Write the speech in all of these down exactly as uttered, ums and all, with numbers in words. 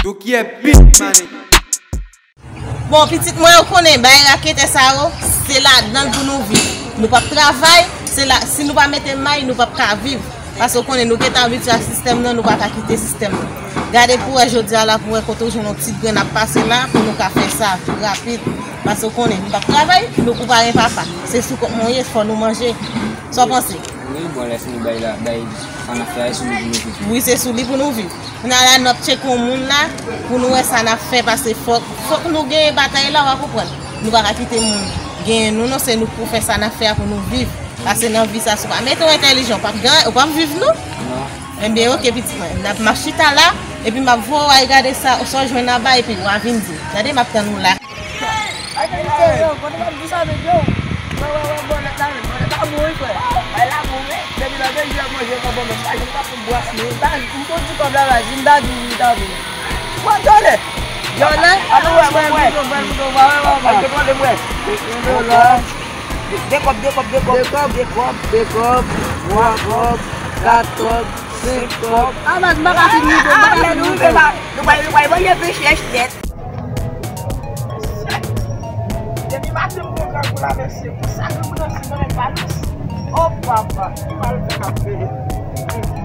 Doukie Beat, mané. Bon, pitit mwen yo konnen, bay raketè sa yo, se ladan l pou nou viv. Nou p ap travay, se la, si nou pa mete may, nou p ap ka viv. Paske w konnen, nou gentan abitye ak sistèm nan, nou pa ka kite sistèm nan. Gade pou wè jodi a la, pou wè kote w jwenn yon ti grenn ap pase la, pou nou ka fè sa rapid. Paske w konnen, nou p ap travay, nou, ou pa gen papa. Se sou kont mwen w ye, fò nou manje. Sa w panse? Wi, bon, lè fini bay la, bay sa n ap fè a, e sou li pou nou viv. Wi, se sou li pou nou viv. Kounye a la, n ap tcheke yon moun la, pou nou wè sa n ap fè, paske fòk, fòk nou genyen batay la, w a konprann. Nou pa ka kite moun genyen nou, non, se nou k pou fè sa n ap fè a pou nou viv. Paske nan vi sa, si w pa mete w entèlijan, w p ap gen, w p ap viv, non? Non. Ebyen, oke, pitit mwen. N ap, m ap chita la, epi m ap voye w al gade sa, sa w jwenn anba, epi w a vin di m. Tande, m ap tann ou la. Ay, men, yo, kote w ap di sa, men, yo? Wè, wè, wè, bòlèt la, men, bòlèt la bon, wi, frè. Bay la bon, men. Depi lè depi yè manje nan bòlèt la, jwenn pa pou bwase, men. M ta, m konn di kòb la, la, jwenn ta di, m ta di. Mwen tande. Yo, la, a nou wè, mwen, mwen. Mwen, mwen, mwen. De kòb, de kòb, de kòb. De kòb, de kòb, de kòb. Twa kòb, kat kòb, senk kòb. A, baz, m pa ka fin rive, m pa ka fin rive. Nou pral, nou pral manje pechèch nèt. Depi maten m pran grangou la, mesye. Pou sa, grangou nan si mwen pa dous. O papa, ki mal fè m ap peye.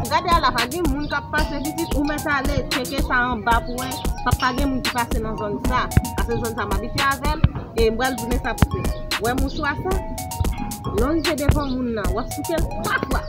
Gade a la, pa gen moun k ap pase pitit, ou mèt ale tcheke sa anba pou wè, p ap pa gen moun ki pase nan zòn sa. Paske zòn sa, m abitye avè l, e m pral di w sa pou fè. Wè mouchwa sa? Lè w rive devan moun nan, w ap souke l twa fwa.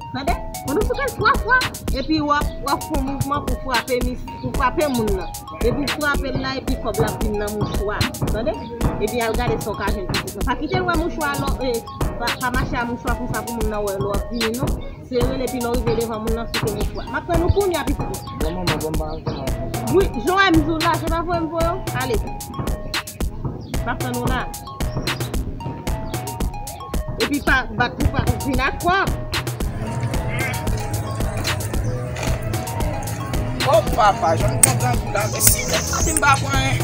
Tande? Pandan w souke l twa fwa, epi w ap, w ap fè yon mouvman pou frape mis-, pou frape moun nan. Epi w frape l la, epi kòb la ap vin nan mouchwa. Tande? Epi al gade sa w ka jwenn pitit mwen. Pa kite l wè mouchwa lò, e, pa, pa mache a mouchwa konsa pou moun nan wè lè w ap vini non. Sere l epi lè w rive devan moun nan, souke mouchwa. M ap tann ou kounye a, pitit mwen. Bon, manman, bon, m pa antre nan konsa. Wi, jan w wè m di w la, se pa voye m voye w? Ale. M ap tann ou la. Epi pa bat ou pa vin ak kòb. O papa, jan m pran grangou la, mesye, nèg la di m pa pran anyen.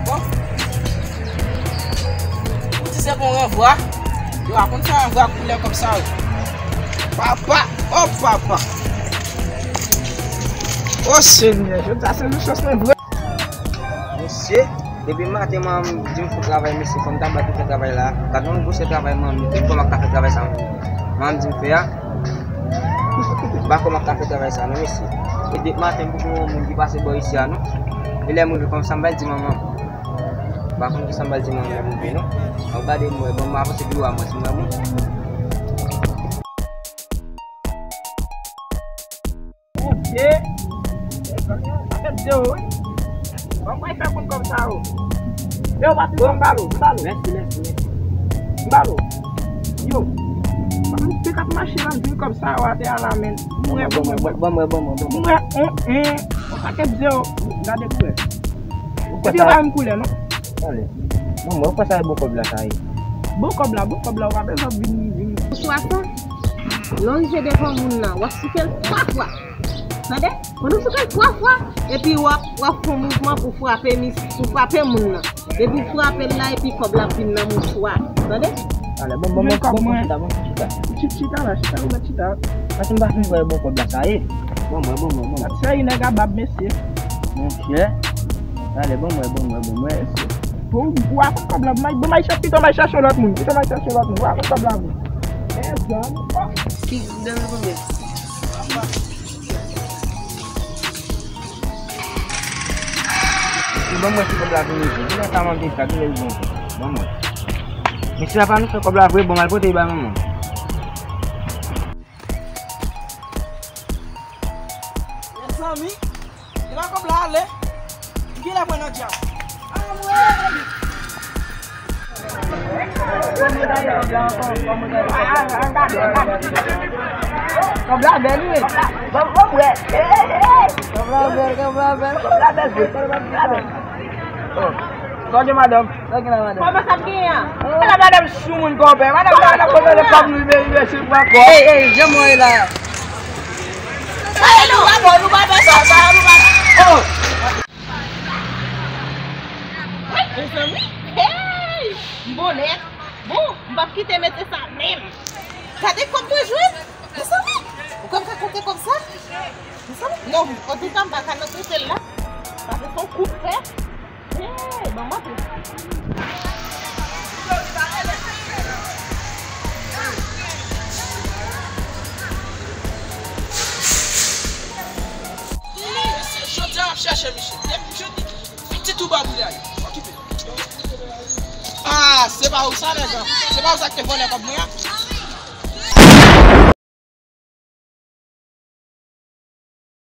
Bon. Ou di se pou ranvwa. Yo, a konn fè ranvwa koulè kòb sa yo. Papa, o papa. O Senyè, jodi a se jou chans mwen vre. Mesye, depi maten manman m di m fè travay, mesye, fò m ta bat pou fè travay la. Gad yon gwosè travay manman m, m pa konn kòman m ta fè travay sa manman m di m fè a. M pa konn kòman m ta fè travay sa non, mesye. E depi maten m poko wè yon moun ki pase bò isi a non. E lè moun vin konsa m pral di manman m. M pa konn kisa m pral di manman m non. Ap gade m wè, bon, m avanse pi wo a mwen, si m wè moun. Mesye, sa fè de ou, wi. Bon, mwen fè konn kòb sa yo. Yo, Patrick, m ba l ou, m ba l ou. Mèsi, mèsi, mèsi. M ba l ou. Yo, m te k ap mache la, m jwenn kòb sa yo atè a la, men. Mwen, bon, mwen, bon, mwen, bon, mwen, bon, mwen. Mwen, on, on, on pakèt de ou, gade frè. Ou kwè sa? Epi yo pa menm koulè, non? Tande. Bon, mwen, ou kwè sa e bon kòb la, sa ye? Bon kòb la, bon kòb la, ou pa bezwen vin, vin. Sou sa, lè w rive devan moun nan, w ap souke l twa fwa. Tande? Pandan w souke l twa fwa, epi w ap, w ap fè yon mouvman pou frape mis-, pou frape moun nan. Depi w frape l la, epi kòb la ap vin nan mouchwa. Tande? Alè, bon, bon, bon, bon, bon, chita, bon, chita. Chita, chita la, chita, ou mèt chita. Paske m pa fin wè bon kòb la, sa ye. Bon, mwen, bon, mwen, bon, mwen. Sa se yon nèg a bab, mesye. Monchè. Alè, bon, mwen, bon, mwen, bon, mwen. Pou, pou a kòb la, may, bon, may chache, pito may chache lòt moun, pito may chache lòt moun, pou a kòb la, moun. Mèzanmi. Ki dan l konbyen? Ban mwen ti kòb la vini vre. Vini sa manke sa, vini bon. Ban mwen. Mesye a pa nou fè kòb la vre, bon, m al pote bay manman. Mezanmi, e la kòb la ale. Ki la pran nan djab. Anmwey! Kòb la bèl, wi. Bon, bon, wè. Kòb la bèl, kòb la bèl. Kòb la bèl, wi. Kòb la bèl. Oh. Sa w gen, madanm? Sa w gen la, madanm? Kòman sa ap genyen an? Ala madanm sou moun konpè. Madanm, madanm, konpè, le kòb nou, li, li, li, li pran kòb. Ey, ey, jan mwen ye la. Sa yo nou pa bon, nou pa fè sa, sa yo nou pa. Oh! Mezanmi, hey! M bonè. Bon, m p ap kite mete sa menm. Gade kòb mwen jwenn. Mezanmi, ou konn ka konte kòb sa? Mezanmi, Non, antouka, m pa ka nan kote l la. Paske se yon kout fè. Hey, ban m antre. Jodi a, m ap chèche misye. Depi jodi, pitit ou ba boule a yo. Okipe. Ah, se pa ou sa, nèg. Se pa ou sa ki te vòlè kòb mwen an?